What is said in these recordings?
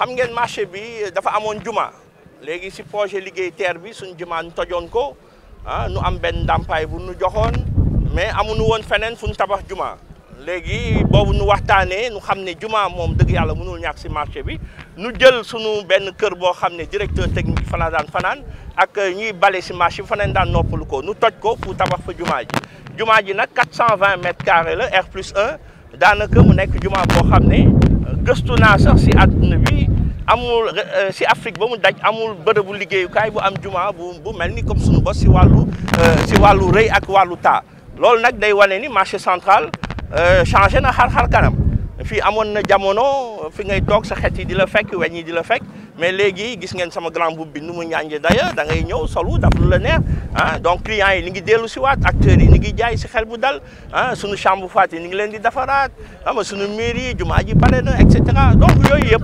xam ngeen marché bi dafa amoon juma léegi si projet liggéey terre bi suñ juma ñu tojoon ko nu am benn ndàmpaay bu nu joxoon mais amuñu woon feneen fu ñu tabax juma léegi boobu nu waxtaanee nu xam ne juma moom dëgg yàlla mënul ñàkk si marché bi nu jël sunu benn kër boo xam ne directeur technique fa la daan fanaan ak ñuy bale si marché bi fa leen daan noppalu ko nu toj ko pour tabax fa jumaa ji nag 420 mètres carrés la R+1 daanaka mu nekk juma boo xam ne gëstu naa sax si àdduna bi amul si Afrique ba mu daj amul bërëbu liggéeyukaay bu am juma bu mel ni comme suñu bos si wàllu rëy ak wàllu taa loolu nag day wane ni marché central changé na xar kanam fii amoon na jamono fi ngay toog sa xet yi di la fekk weñ yi di la fekk mais léegi gis ngeen sama grand boubou bi nu mu ñànje d'ailleurs da ngay ñëw solu daf lu la neex donc clients yi ni ngi dellu si waat acteurs yi ni ngi jaay si xel bu dal suñu chambre fat yi ni ngi leen di defaraat xam nga suñu mairie yi jumaa ji pare na et cetera donc yooyu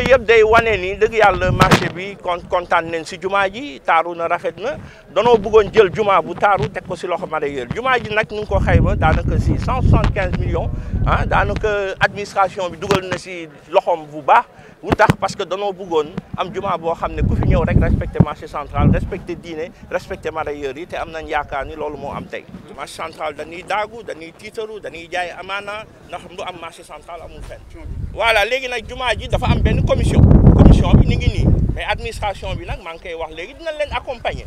yëpp day wane ni dëgg yàlla marché bi kontaan nañ si jumaa ji taaru na rafet na danoo bëggoon jël jumaa bu taaru teg ko si loxo mareyeur jumaa ji nag ñu ngi ko xayma daanaka si 175 millions daanaka administration bi dugal na si loxoom bu baax lu tax parce que danoo bëggoon am jumaa boo xam ne ku fi ñëw rek respecté marché central respecté diine respecté mareyeur yi te am nañ yaakaar ni loolu moo am tey marché central dañuy daagu dañuy tiitaru dañuy jaay amaana ndax lu am marché central amul fenn voilà léegi nag jumaa ji dafa am benn commission bi ni ngi nii mais administration bi nag maa ngi koy wax léegi dinañ leen accompagner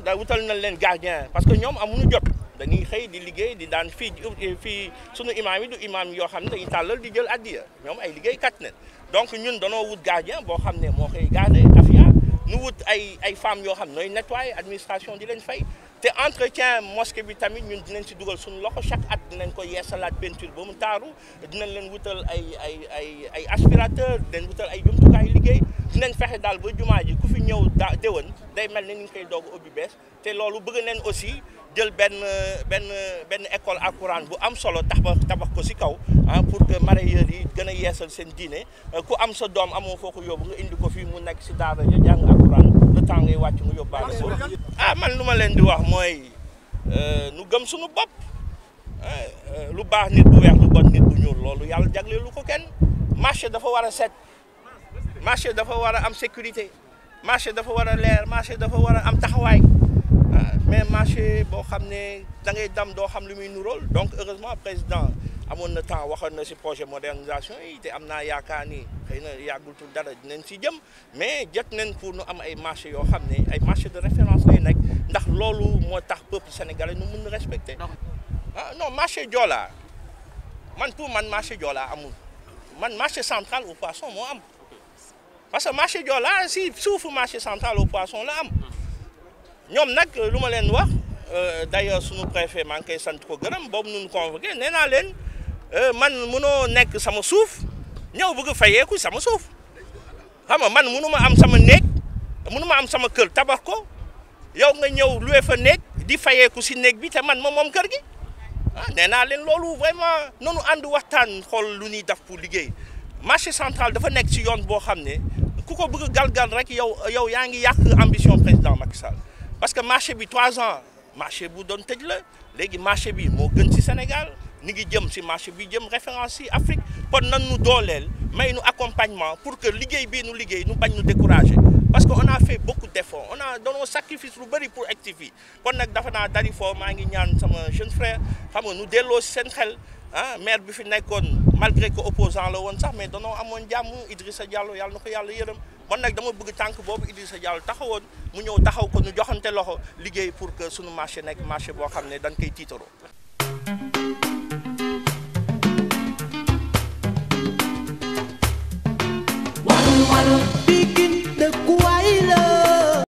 da wutal nañ leen gardien parce que ñoom amuñu jot dañuy xëy di liggéey di daan fii sunu imaam yi du imaam yoo xam ne dañuy tàllal di jël addiya ñoom ay liggéeykat ne donc ñun danoo wut gardien boo xam ne moo koy garder afia nu wut ay femmes yoo xam ne nooy nettoyer administration di leen fay te entretien mosquée bi tamit ñun dinañ si dugal suñu loxo chaque at dinañ ko yeesalaat peinture ba mu taaru dinañ leen wutal ay aspirateur dinañ wutal ay jumtukaay liggéey dinañ fexe daal ba jumaa ji ku fi ñëw déwén day mel ni ñu koy doog ubbi bees te loolu bëgg nañ aussi jël benn école alxuraan bu am solo tabax ko si kaw pour que mareyeurs yi gën a yeesal seen diine ku am sa doom amoo foo ko yóbbu nga indi ko fii mu nekk si daara ja jàng alxuraan le temps ngay wàcc mu yóbbaale ko man lu ma leen di wax mooy nu gëm suñu bopp lu baax nit bu weex lu bon nit bu ñuul loolu yàlla jagleelu ko kenn marché dafa war a set marché dafa war a am sécurité marché dafa war a leer marché dafa war a am taxawaay mais marché boo xam ne da ngay dam doo xam lu muy nuróol donc heureusement président amoon na temps waxoon na si projet modernisation yi te am naa yaakaar ni xëy na yàggultul dara dinañ si jëm mais jot nañ pour nu am ay marché yoo xam ne ay marché de référence lay nekk ndax loolu moo tax peuple sénégalais nu mun respecter non marché Joola pour man marché Joola amul man marché central au poisson moo am parce que marché Joola si suufu marché central au poisson la am ñoom nag lu ma leen wax d'ailleurs sunu préfet maa ngi koy sant ko gërëm boobu nu convoqué nee naa leen man mënoo nekk sama suuf ñëw bëgg fayeeku sama suuf xam nga man mënu ma am sama néeg mënu ma am sama kër tabax ko yow nga ñëw loué fa néeg di fayeeku si néeg bi te man moom kër gi nee naa leen loolu vraiment noonu ànd waxtaan xool lu ñuy def pour liggéey marché central dafa nekk si yoon boo xam ne ku ko bëgg galgal rek yow yaa ngi yàq ambition président Macky Sall parce que marché bi 3 ans marché bu doon tëj la léegi marché bi moo gën ci Sénégal ni ngi jëm ci marché bi jëm référence ci Afrique kon nan nu dooleel may nu accompagnement pour que liggéey bii nu liggéey nu bañ nu décourager parce que on a fait beaucoup d'efforts on a donné sacrifice lu bëri pour egg fii kon nag dafa naa dari foo maa ngi ñaan sama jeune frère xam nga nu delloo ci seen xel maire bi fi nekkoon malgré que opposant la woon sax mais danoo amoon jàmm Idrissa Diallo yàlla na ko yàlla yërëm man nag dama bëgg tànk boobu Idrissa Diallo taxawoon mu ñëw taxaw ko nu joxante loxo liggéey pour que sunu marché nekk marché boo xam ne dañ koy tiitaroo